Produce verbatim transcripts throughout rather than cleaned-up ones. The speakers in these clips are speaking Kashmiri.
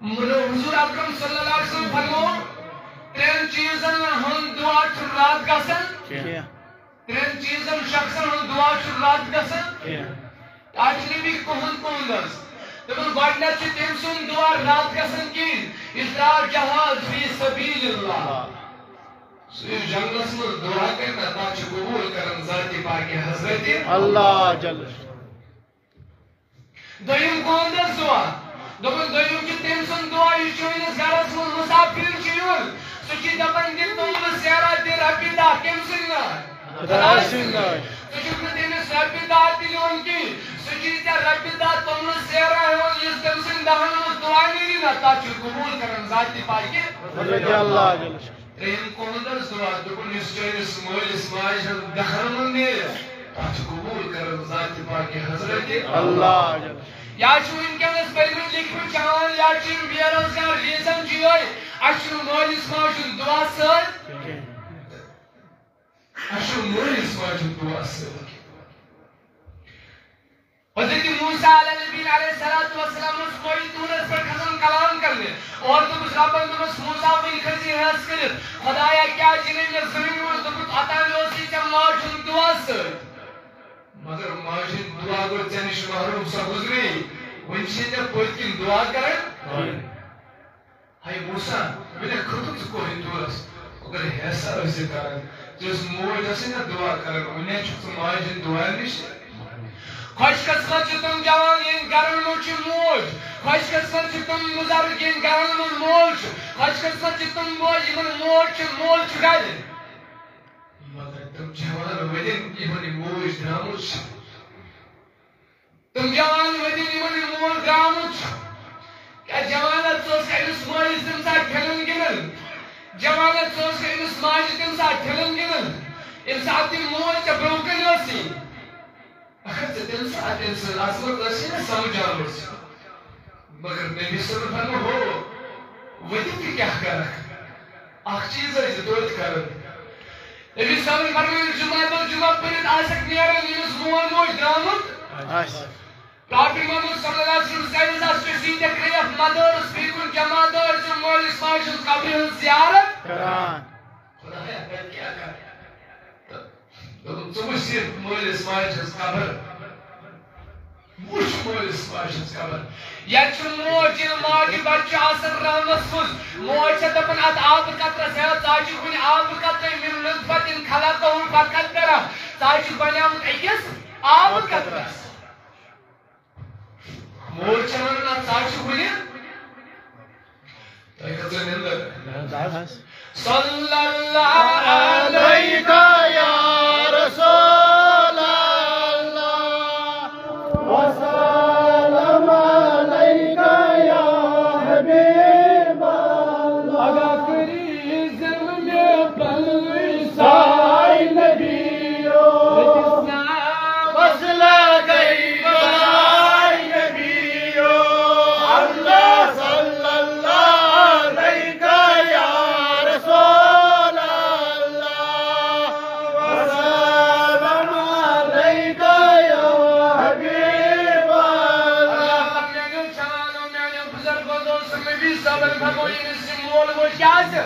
مطلب حضور اکرم صلی اللہ علیہ وسلم فرمو، ترٛٮ۪ن چیٖزن ہُنٛد دُعا چھُ رد گژھان۔ کینٛہہ۔ ترٛٮ۪ن چیٖزن شخصن ہُنٛد دُعا چھُ رد گژھان۔ کینٛہہ۔ اَتھ چھُ نبی کُہُنٛد کُہُنٛد حظ۔ دوٚپُن، گۄڈٕنٮ۪تھ چھُ تٔمۍ سُنٛد دُعا رد گژھان کِہیٖنۍ، یُس درٛاو جہاد فی سبیل اللہ۔ سُہ یُس جنگس منٛز دُعا کرِ نا، تَتھ چھُ قبوٗل کران ذاتِ پاکِ حضرت۔ اللہ جل۔ دوٚیِم کُہُنٛد حظ دُعا۔ دوٚپُن، دوٚیِم چھُ تٔمۍ سُنٛد دُعا، یُس چٲنِس گرس منٛز مُسافِر چھُ یِوان، سُہ چھُ دَپان، دِ توٚملہٕ سیرا، دِ رۄپیہِ دَہ۔ کٔمۍ سٕنٛدۍ ناوٕ؟ خۄداے سٕنٛدۍ ناوٕ۔ ژٕ چھُکھ نہٕ تٔمِس رۄپیہِ دَہ تہِ دِوان کِہیٖنۍ۔ سُہ چھُے ژےٚ رۄپیہِ دَہ توٚملہٕ سیرا ہٮ۪وان، یُس تٔمۍ سٕنٛدۍ دَہَن منٛز دُعا نیری نا، تَتھ چھُ قبوٗل کران ذاتِ پاکہِ۔ رضی اللہ جل شانہ۔ ترٛیٚیِم کُہُنٛد حظ دُعا، دوٚپُن، یُس چٲنِس مٲلِس ماجہِ ہٕنٛز دَہَن منٛز نیرِ، تَتھ چھُ قبوٗل کران ذاتِ پاکہِ حضرت۔ اللہ جل۔ یا چھِ وٕنکیٚنَس پٔرۍمٕتۍ لیٖکھمٕتۍ جوان، یا چھِ یِم بے روزگار، ریٖزَن چھُ یِہوٚے، اَسہِ چھُنہٕ مٲلِس ماجہِ ہُنٛد دُعا سۭتۍ۔ اَسہِ چھُنہٕ مٲلِس ماجہِ ہُنٛد دُعا سۭتۍ۔ حضرت موسیٰ علیہ نبی علیہ الصلوۃ والسلام اوس کوہِ طورس پٮ۪ٹھ کھسان کلام کرنہِ۔ اورٕ دوٚپُس رۄبن، دوٚپُس، "موسیٰ، وۄنۍ کھٔسۍ زِ ہٮ۪س کٔرِتھ۔ خۄدایا، کیٛازِ چھِنہٕ مےٚ زٕہٕنۍ ووٚنمُت؟ دوٚپُکھ، اوٚتام اوسُے ژےٚ ماجہِ ہُنٛد دُعا سۭتۍ۔" مگر ماجہِ ہُنٛد دُعا گوٚو ژےٚ نِش محروم، سۄ گُزرے۔ وۄنۍ چھے ژےٚ پٔتۍ کِنۍ دُعا کرٕنۍ۔ ہے موسیٰ، وۄنۍ کھوٚتُکھ ژٕ کوہِ طورس، مگر ہٮ۪س سا ٲسۍ زِ کران۔ ژےٚ یۄس موج ٲسٕے نا دُعا کران، وۄنۍ چھُکھ ژٕ ماجہِ ہٕنٛدِ دُعا نِش۔ خۄش قسمت چھِ تِم جوان، یِہِنٛدِ گرن منٛز چھِ موج۔ خۄش قسمت چھِ تِم بُزرگ، یِہِنٛدِ گرن منٛز مول چھُ۔ خۄش قسمت چھِ تِم بوے، یِمن موج چھِ، مول چھُ گرِ۔ مگر تِم جوان ؤرِن، یِمن یہِ موج درٛامٕژ چھِ۔ تِم جوان ؤرِن، یِمن یہِ مول درٛامُت چھُ۔ کیٛاہ جوانہ، ژٕ اوسکھا أمِس مٲلِس تَمہِ ساتہٕ ٹھِلَن گِنٛدان؟ جوانہ، ژٕ اوسکھا أمِس ماجہِ تَمہِ ساتہٕ ٹھِلَن گِنٛدان؟ ییٚمہِ ساتہٕ تہِ موج ژےٚ برٛونٛہہ کَنہِ ٲسٕے۔ اگر ژےٚ تَمہِ ساتہٕ تٔمۍ سٕنٛز عظمت ٲسٕے نہ سَمجھ آمٕژ۔ مگر نبی صٲبَن فرموو، ہو، ؤتِتھ تہِ کیٛاہ کَرَکھ؟ اَکھ چیٖز ٲسۍ زِ توتہِ کَرُن۔ نبی صٲبَن فرموو، ییٚلہِ جمعہ دۄہ جمعہ پٔرِتھ آسَکھ نیران، ییٚمِس مول موج درٛامُت آسہِ۔ Prophet Muhammad صلی اللہ علیہ وسلم says us to see the grave of mothers frequent جمعہ دۄہ ٲسۍ مٲلِس ماجہِ ہٕنٛز قبرِ ہٕنٛز زیارت کران۔ خۄدایا، بہٕ کیٛاہ کرٕ؟ تہٕ دوٚپُن، ژٕ وٕچھ یہِ مٲلِس ماجہِ ہٕنٛز قبر۔ وٕچھ مٲلِس ماجہِ ہٕنٛز قبر۔ ییٚتہِ چھُ موج، ییٚلہِ ماجہِ بَچہِ چھُ آسان رحمَس منٛز، موج چھےٚ دَپان، اَتھ آبہٕ قطرَس، ہے، ژٕ ہا چھُکھ وٕنہِ آبہٕ قطرَے، من نطفة خلقه فقدره، ژٕ ہا چھُکھ بَنیومُت أکِس آبہٕ قطرَس۔ موج چھےٚ وَنان، اَتھ ژٕ ہا چھُکھ وٕنہِ۔ تۄہہِ کھٔژوٕ نِندٕر؟ صلی اللہ علیک یا رسول اللہ، وسلم علیک یا حبیب اللہ۔ اگر کٔرِو ظلم مےٚ پننُے ساے نبیو، أکِس ناوَس لگے بلاے نبیو۔ اللہ صلی اللہ علیک یا رسول اللہ، وسلم علیک یا حبیب اللہ۔ میانیو جوانو، میانیو بزرگو، دوستو، نبی صٲبن فرموو، ییٚمِس یہِ مول موج کیٛاہ آسہِ،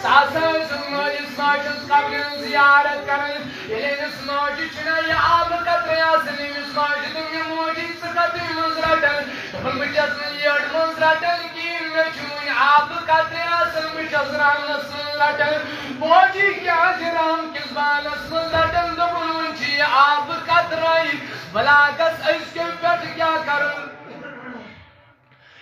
سُہ ہسا ٲسۍ مٲلِس ماجہِ ہٕنٛز قبرِ ہٕنٛز زیارت کران۔ ییٚلہِ أمِس ماجہِ چھُنہ یہِ آبہٕ قطرے آسان، أمِس ماجہِ دوٚپ، "مےٚ موجی، ژٕ کتُے منٛز رٹان؟" دوٚپُن، "بہٕ چھَس نہٕ یٔڈ منٛز رٹان کِہیٖنۍ، مےٚ چھُ وُنہِ آبہٕ قطرے آسان، بہٕ چھَس رحمس منٛز رٹان۔" موجی کیٛازِ رحم کِس بانس منٛز رٹان؟ دوٚپُن، "وُنہِ چھِ یہِ آبہٕ قطرے، بہٕ لاگس أزکہِ پٮ۪ٹھ کیٛاہ کرُن؟"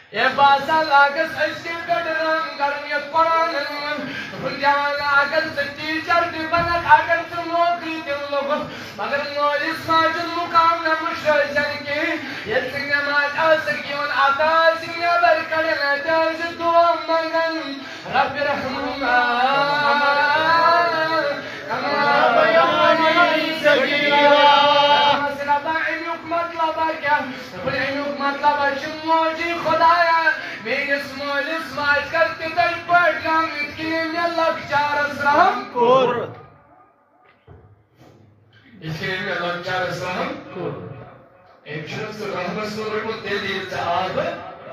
اے باسا لاگس أزکہِ پٮ۪ٹھ رحم کرُن یتھ قرآنن منٛز۔ دوٚپُن، جوانا، اگر ژٕ ٹیچر تہِ بنکھ، اگر ژٕ نوکری تہِ لوگُکھ، مگر مٲلِس ماجہِ ہُنٛد مقام نہ مٔشرٲوزٮ۪ن کِہیٖنۍ۔ ییٚلہِ ژٕ نٮ۪مازِ ٲسکھ یِوان، اَتھ ٲسۍ نٮ۪بر کڑان، اَتہِ ٲسۍ دُعا منٛگان، رب ارحمہما کما ربیانی صغیرا۔ ربا، اَمیُک مطلب کیٛاہ؟ دوٚپُن، اَمیُک مطلب چھُ، موجی خۄدایا، میٲنِس مٲلِس ماجہِ کر تِتھے پٲٹھۍ رحم، یِتھ کٔنۍ مےٚ لۄکچارس رحم کوٚر۔ یِتھ کٔنۍ مےٚ لۄکچارس رحم کوٚر۔ أمۍ چھُنہٕ سُہ رحمس منٛز روٚٹمُت تیٚلہِ، ییٚلہِ ژےٚ آبہٕ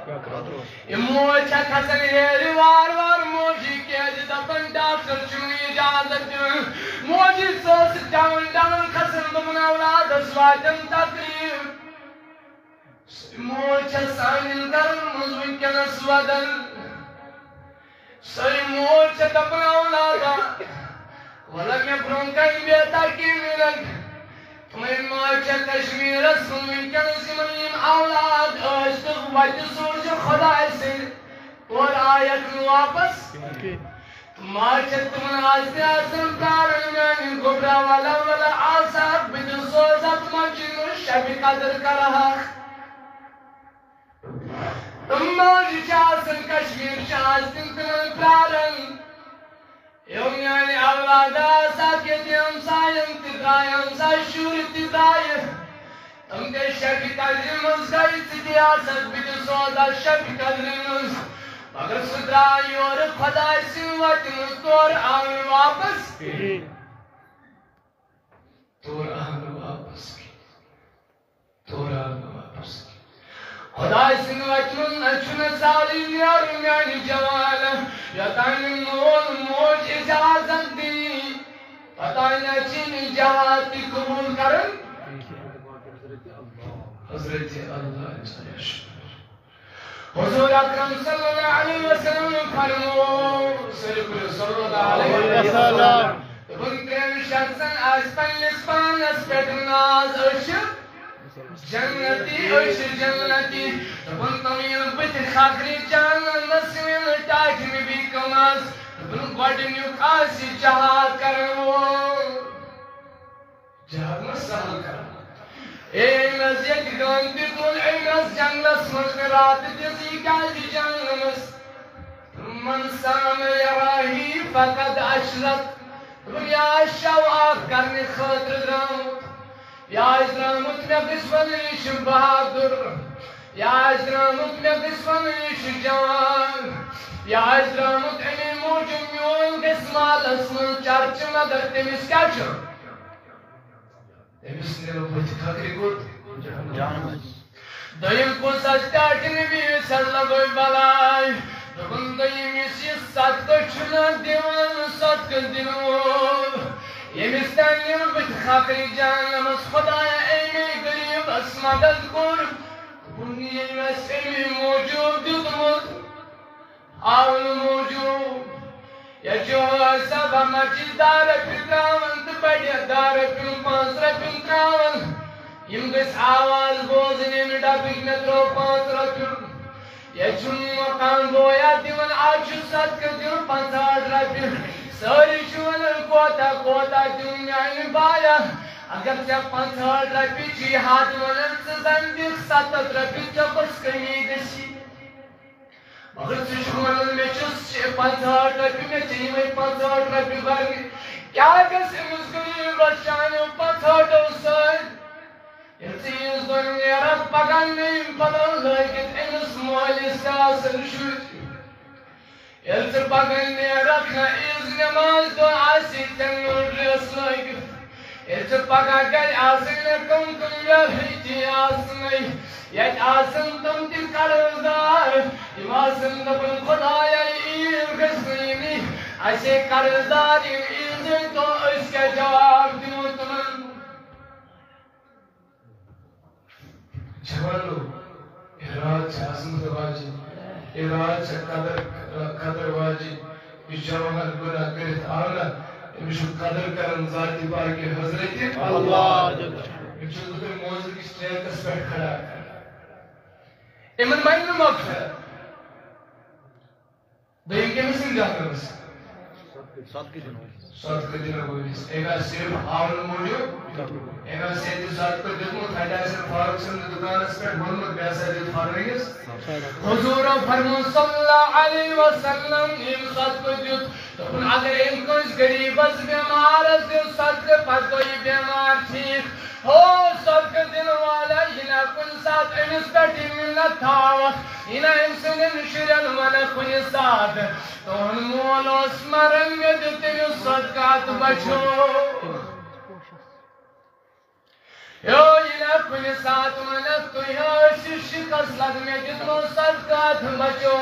یہِ موج چھےٚ کھسان ہیرِ وار وار، موجی کیازِ دپان ڈاکٹر چھُنہٕ اجازت دِوان۔ موجی ژٕ ٲسٕکھ ڈاوُن ڈاوُن کھسان، دوٚپُن اولادس واتن تکلیف۔ سۄے موج چھےٚ سانٮ۪ن گرن منٛز وٕنکیٚنس ودان۔ سۄے موج چھےٚ دپان اولادا، وَلہٕ مےٚ برٛونٛہہ کَنہِ بیٚہہ تاکہِ مِلَن۔ تِمَے ماجہِ چھےٚ کشمیٖرَس منٛز وٕنکیٚنَس یِمَن یِم اولاد ٲسۍ تہٕ وَتہِ سوٗزِ خۄداے سٕنٛدِ، تورٕ آیَکھ نہٕ واپَس۔ تہٕ ماجہِ چھےٚ تِمَن آز تہِ آسان پرٛاران، میٛانہِ گوٚبرا وَلہٕ وَلہٕ آسہٕ ہاکھ بہٕ تہِ سوزٕ ہا تِمَن چیٖزَن شبِ قدر کَرٕ ہاکھ۔ تِم ماجہِ چھِ آسان کشمیٖر چھِ آز تِم تِمن پراران۔ یِم میانہِ اولادٕ آسہٕ ہاکھ ییٚتہِ ہمساین تہِ درایہِ، ہمسایہِ شُرۍ تہِ درایہِ۔ تِم تہِ شبِ قدرِ منٛز گٔے ژٕ تہِ آسکھ، بہٕ تہِ سوزٕ ہا شبِ قدرِ منٛز۔ مگر سُہ درٛاو یورٕ خۄداے سٕنٛدِ وتہِ منٛز، تورٕ آو نہٕ واپس۔ تورٕ آو نہٕ واپس کینٛہہ۔ تورٕ آو نہٕ واپس کینٛہہ۔ خۄداے سٕنٛدِ وتہِ منٛز نہ چھُنہٕ سہلٕے نیرُن میانہِ جوانہ۔ یوٚتام نہٕ مول موج اجازت دِیہِ، توٚتام نہ چھِنہٕ جہاد تہِ قبوٗل کران۔ حضرت اللہ جل شانہ۔ حضور اکرم صلی اللہ علیہ وسلم فرمو، سٲری پٔرِو صلی اللہ علیہ وسلم۔ دوٚپُن، ترٛٮ۪ن شخصن آسہِ پننِس پانس پٮ۪ٹھ ناز، أسۍ چھِ جنتی، أسۍ چھِ جنتی۔ دوٚپُن، تِم یِن بٕتھِ خاخرِ جہنمس، یِن ٹاٹھۍ نبی کم آز۔ دوٚپُن، گۄڈٕنیُک آسہِ جہاد کرن وول۔ جہاد ما سہل کران۔ اے، أمۍ ٲس ییٚتہِ گٲنٛٹہِ تُل، أمۍ ٲس جنگلس منٛز تہِ راتہٕ دِژ، یہِ کیازِ جہنمس؟ من صام یراہی فقد اشرک۔ دوٚپُن، یہِ آسہِ شو آف کرنہٕ خٲطرٕ درٛامُت، یہِ آسہِ درٛامُت مےٚ گژھِ وَنُن یہِ چھُ بہادُر، یہِ آسہِ درٛامُت مےٚ گژھِ وَنُن یہِ چھُ جوان، یہِ آسہِ درٛامُت اَمے موٗجوٗب میون گژھِ مالس منٛز چرچہٕ، مگر تٔمِس کیٛاہ چھُ؟ تٔمِس نیرو بٕتھِ خاخرِ کوٚت؟ جہنم۔ دوٚیِم کُس آسہِ ٹاٹھۍ نبی یُس حظ لگوے بلاے؟ دوٚپُن، دوٚیِم یُس یہِ صدقہٕ چھُنہ دِوان، صدقہٕ دِنہٕ وول، ییٚمِس تام نیرو بٕتھِ خاخرِ جہنمس، خۄدایا، أمۍ غریٖبس مدد کوٚر۔ دوٚپُن، ییٚمۍ اَسہِ اَمی موٗجوٗب دیُتمُت۔ آو نہٕ موٗجوٗب۔ یا چھُ سبا مسجد دَہ رۄپیہِ ترٛاوان تہٕ بَڑِ دَہ رۄپیُن، پانٛژھ رۄپیُن ترٛاوان۔ یِم گٔژھۍ آواز بوزٕنۍ، ییٚمہِ ڈَبٕکۍ مےٚ ترٛوو پانٛژھ رۄپیُن۔ یا چھُنہٕ مکان بویا دِوان، آز چھُ صدقہٕ دیُن پنٛژاہ رۄپیہِ۔ سٲری چھِ وَنان، کوتاہ، کوتاہ دیُن میٛانہِ بایا؟ اگر ژےٚ پنٛژاہ رۄپیہِ چھِ یہِ حد وَنان، ژٕ زَن دِکھ سَتَتھ رۄپیہِ، ژےٚ کۄس کٔمی گٔژھی؟ مگر ژٕ چھُکھ وَنان، مےٚ چھُ شےٚ، پنٛژاہ رۄپیہِ، مےٚ چھِ یِمَے پنٛژاہ رۄپیہِ بَرنہِ۔ کیٛاہ گژھِ أمِس غریٖبَس چانیو پنٛژاہو سۭتۍ؟ ییٚلہِ ژٕ عیٖذ دۄہ نیرَکھ، پَگاہ نٔوۍ پَلو لٲگِتھ أمِس مٲلِس تہِ آسَن شُرۍ۔ ییٚلہِ ژٕ پَگاہ نیرَکھ، نہ عیٖذ نٮ۪ماز دۄہ آسی ژےٚ نوٚو ڈرٛیس لٲگِتھ۔ ییٚلہِ ژٕ پگاہ گرِ آسن نہٕ کم کم یارٕتی آسنٕے، ییٚتہِ آسن تِم تہِ قرض دار، یِم آسن دپان، خدایا، عیٖد گژھِ نہٕ یِنٕے، اسے قرض دار یِم عیٖذ دۄہ، أسۍ کیٛاہ جواب دِمو تِمن؟ جوانو، یہِ راتھ چھِ عظمت واجِب، یہِ راتھ چھِ قدر، قدر واجِب۔ یُس جوان گناہ کٔرِتھ آو نا، أمِس چھُ قدر کران ذاتِ پاکِ حضرتِ اللہ۔ أمِس چھُس بہٕ تۄہہِ موزٕ کِس ٹریکَس پٮ۪ٹھ کھڑا کران۔ یِمن بنہِ نہٕ مغفرت۔ دوٚیِم کٔمِس سٕنٛدِ گرٕ ٲس؟ صدقہٕ دِنہٕ وٲلِس۔ صدقہٕ دِنہٕ وٲلِس۔ أمۍ آسہِ صرف ہاونہٕ موٗجوٗب، أمۍ آسہِ ییٚتہِ صدقہٕ دیُتمُت، اَتہِ آسہِ فاروق صٲبنہِ دُکانَس پٮ۪ٹھ ووٚنمُت، مےٚ ہسا دیُت فلٲنِس۔ حضوٗرو فرموو صلی اللہ علیہ وسلم، ییٚمۍ صدقہٕ دیُت، دوٚپُن، اگر أمۍ کٲنٛسہِ غریٖبَس بٮ۪مارَس دیُت صدقہٕ، پَتہٕ گوٚو یہِ بٮ۪مار ٹھیٖک، ہو صدقہٕ دِنہٕ والا، یہِ نہ کُنہِ ساتہٕ أمِس پٮ۪ٹھ یہِ مِنت تھاوَکھ، یہِ نہ أمۍ سٕنٛدٮ۪ن شُرٮ۪ن وَنَکھ کُنہِ ساتہٕ، تُہُنٛد مول اوس مَران، مےٚ دیُت تٔمِس صدقہٕ، تہٕ بَچو۔ ہیو ییٚلہِ کُنہِ ساتہٕ وَنَکھ تُہۍ ٲسِو شِکَس لَد مےٚ دیُتمُت صدقہٕ اَتھ بَچو۔